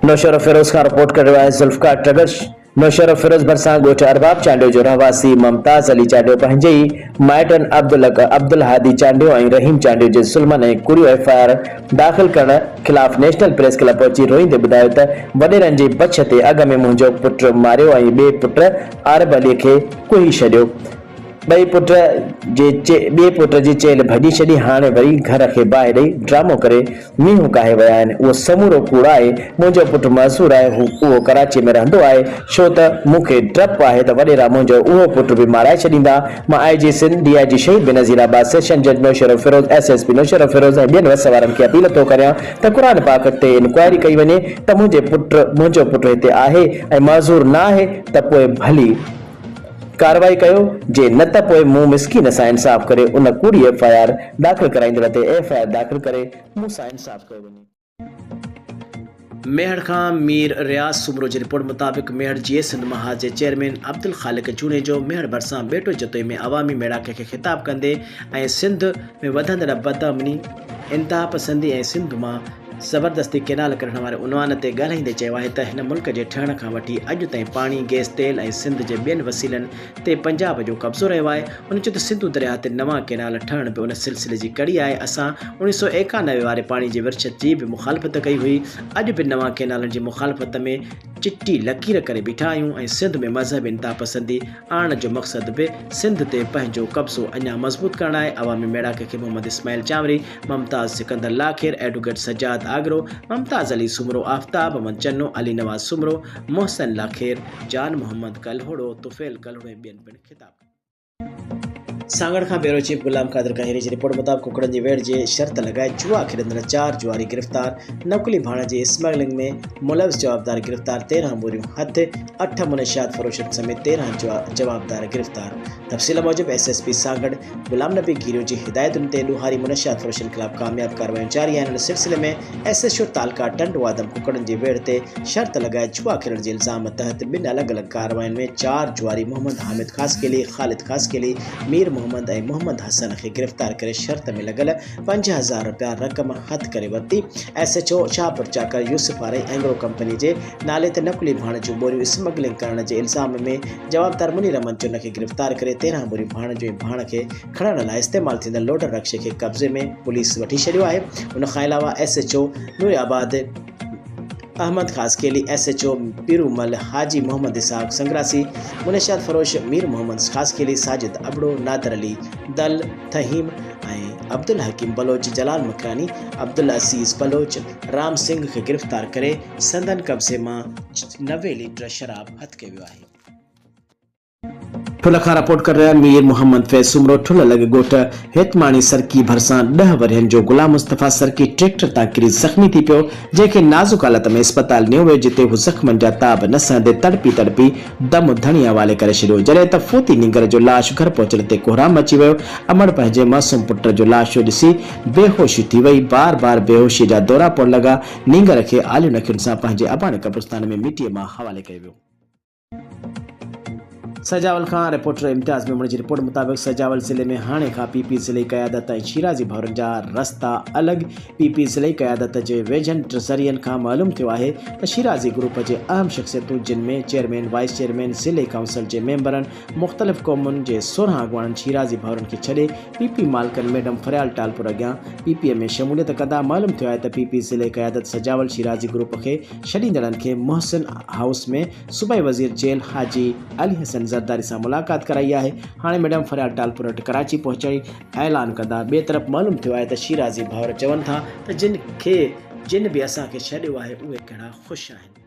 نوشهروفيروز کان رپورٽ ڪري رهيو آهي ذوالفقار ٽڳڙ نوشهروفيروز ڀرسان ڳوٺ ارباب چانڊيو جو رهواسي ممتاز علي چانڊيو پنهنجي ئي مائٽن عبدالهادي چانڊيو ۽ رحيم چانڊيو جي ظلمن ۽ ڪوڙيون ايف I R داخل ڪرڻ خلاف نيشنل پريس ڪلب پهچي روئيندي ٻڌايو ته وڏيرن جي بڇ تي اڳ ۾ منهنجو پٽ ماريو ۽ ٻئي پٽ عارب علي کي ڪهي ڇڏيو ٻئي پٽ جي ٻئي پٽ جي چيلهه ڀڄي ڇڏي، هاڻي وري گهر کي باهه ڏئي ڊرامو ڪري مينهون ڪاهي ويا آهن. اهو سمورو ڪوڙ آهي. منهنجو پٽ معذور آهي، هو اهو ڪراچيء ۾ رهندو آهي، ڇو ته مون کي ڊپ آهي ته وڏيرا منهنجو اهو پٽ به مارائي ڇڏيندا. مان I G Sindh, D I G Shaheed Benazirabad, session جج Naushahro Feroze, S S P Naushahro Feroze ۽ ٻين وس وارن کي اپيل ٿو ڪريان ته قرآن پاڪ تي انڪوائري ڪئي وڃي ته منهنجي پٽ منهنجو پٽ هتي آهي ۽ معذور نه آهي ته پوء ڀلي ڪارروائي ڪيو، جي نه ته پوء مون مسڪين سان انصاف ڪري ان ڪوڙي ايف I R داخل ڪرائيندڙ تي ايف I R داخل ڪري مون سان انصاف ڪيو وڃي. ميهڙ کان مير رياض سومرو جي رپورٽ مطابق ميهڙ جيئي سنڌ محاذ جي چيئرمين عبدالخالق جوڻيجو ميهڙ ڀرسان ٻيٽو جتوئي ۾ عوامي ميڙاڪي کي خطاب ڪندي ۽ سنڌ ۾ وڌندڙ بدامني، انتهاپسندي ۽ سنڌ مان زبردستي ڪينال ڪڍڻ واري عنوان تي ڳالهائيندي چيو آهي ته هن ملڪ جي ٺهڻ کان وٺي اڄ تائين پاڻي، گئس، تيل ۽ سنڌ جي ٻين وسيلن تي پنجاب جو قبضو رهيو آهي. هن چيو ته سنڌو درياهه تي نوان ڪينال ٺهڻ به ان سلسلي جي ڪڙي آهي، اسان اوڻيهه سئو ايڪانوي واري پاڻي جي ورڇ جي به مخالفت ڪئي هئي، اڄ به نوان ڪينالن جي مخالفت ۾ چٽي لڪير ڪري بيٺا آهيون ۽ سنڌ ۾ مذهبي انتهاپسندي آڻڻ جو مقصد به سنڌ تي پنهنجو قبضو اڃا مضبوط ڪرڻ آهي، عوامي ميڙاڪي کي محمد اسماعيل چانوري، ممتاز سڪندر لاکير، ايڊووڪيٽ سجاد آگرو، ممتاز علي سومرو، آفتاب احمد چنو، علي نواز سومرو، محسن لاکير، جان محمد ڪلهوڙو، طفيل ڪلهوڙو ۽ ٻين پڻ خطاب ڪيو. سانگهڙ کان بيورو چيف غلام قادر ڪهيري جي رپورٽ مطابق ڪڪڙن جي ويڙهه جي شرط لڳائي جوا کيڏندڙ چار جواري گرفتار، نقلي ڀاڻ جي اسمگلنگ ۾ ملوث جوابدار گرفتار، 13 ٻوريون هٿ، اٺ منشيات فروشن سميت 13 جوابدار گرفتار. تفصيل موجب S S P Sanghar Ghulam Nabi Gero جي هدايتن تي ڏوهاري منشيات فروشن خلاف ڪامياب ڪارروايون جاري آهن ان سلسلي ۾ ايس ايڇ او تعلقه ٽنڊو آدم ڪڪڙن جي ويڙهه تي شرط لڳائي جوا کيڏڻ جي الزام تحت ٻن الڳ الڳ ڪاررواين ۾ چار جواري محمد حامد خاصخيلي، خالد خاصخيلي، مير محمد ۽ محمد حسن کي گرفتار ڪري شرط ۾ لڳل 5000 رپيا رقم هٿ ڪري ورتي. S H O Shahpur Chakar Yousuf Arai Engro company جي نالي تي نقلي ڀاڻ جون ٻوريون اسمگلنگ ڪرڻ جي الزام ۾ جوابدار منير احمد چن کي گرفتار ڪري 13 ٻوريون ڀاڻ جون ۽ ڀاڻ کي کڻڻ لاء استعمال ٿيندڙ لوڊر رڪشي کي قبضي ۾ پوليس وٺي ڇڏيو آهي. ان کان علاوه S H O Noorabad Ahmed Khaskheli, S H O Piromal Haji Muhammad Ishaq Sangrasi, منشيات فروش مير محمد خاصخيلي، ساجد ابڙو، نادر علي دل ٿهيم ۽ عبدالحڪيم بلوچ، جلال مڪراني، عبدالعزيز بلوچ، رام سنگهه کي گرفتار ڪري سندن قبضي مان 90 ليٽر شراب هٿ ڪيو ويو آهي. ٺلهه کان رپورٽ ڪري رهيا مير محمد فيض سومرو ٺلهه لڳ ڳوٺ هيتماڻي سرڪي ڀرسان ڏهه ورهين جو غلام مصطفيٰ سرڪي ٽريڪٽر تان ڪري زخمي ٿي پيو جنهن کي نازڪ حالت ۾ اسپتال نيو ويو جتي هو زخمن جا تاب نه سهندي تڙپي تڙپي دم ڌڻي حوالي ڪري ڇڏيو جڏهن ته فوتي نينگر جو لاش گهر پهچڻ تي ڪهرام مچي ويو امڙ پنهنجي معصوم پٽ جو لاش ڏسي بيهوش ٿي وئي بار بار بيهوشي جا دورا پوڻ لڳا نينگر کي آلين اکين سان پنهنجي اباڻي قبرستان ۾ مٽيء ماء حوالي ڪيو ويو. سجاول کان رپورٽر امتياز ميمڻ جي رپورٽ مطابق سجاول ضلعي ۾ هاڻي کان پي پي ضلعي قيادت ۽ شيرازي ڀائرن جا رستا الڳ، پي پي ضلعي قيادت جي ويجهن ذريعن کان معلوم ٿيو آهي ته شيرازي گروپ جي اهم شخصيتون جن ۾ چيئرمين، وائيس چيئرمين، ضلعي ڪائونسل جي ميمبرن، مختلف قومن جي 16 اڳواڻن شيرازي ڀائرن کي ڇڏي پي پي مالڪن ميڊم فريال ٽالپر اڳيان پي پي ۾ شموليت ڪندا معلوم ٿيو آهي ته پي پي ضلعي قيادت سجاول شيرازي گروپ کي ڇڏيندڙن کي محسن هائوس ۾ صوبائي وزير جيل حاجي علي حسن زرداري سان ملاقات ڪرائي آهي، هاڻي ميڊم فريال ٽالپر وٽ ڪراچي پهچڻ ئي اعلان ڪندا، ٻئي طرف معلوم ٿيو آهي ته شيرازي ڀائر چون ٿا ته جن کي جن به اسان کي ڇڏيو آهي اهي ڪهڙا خوش آهن.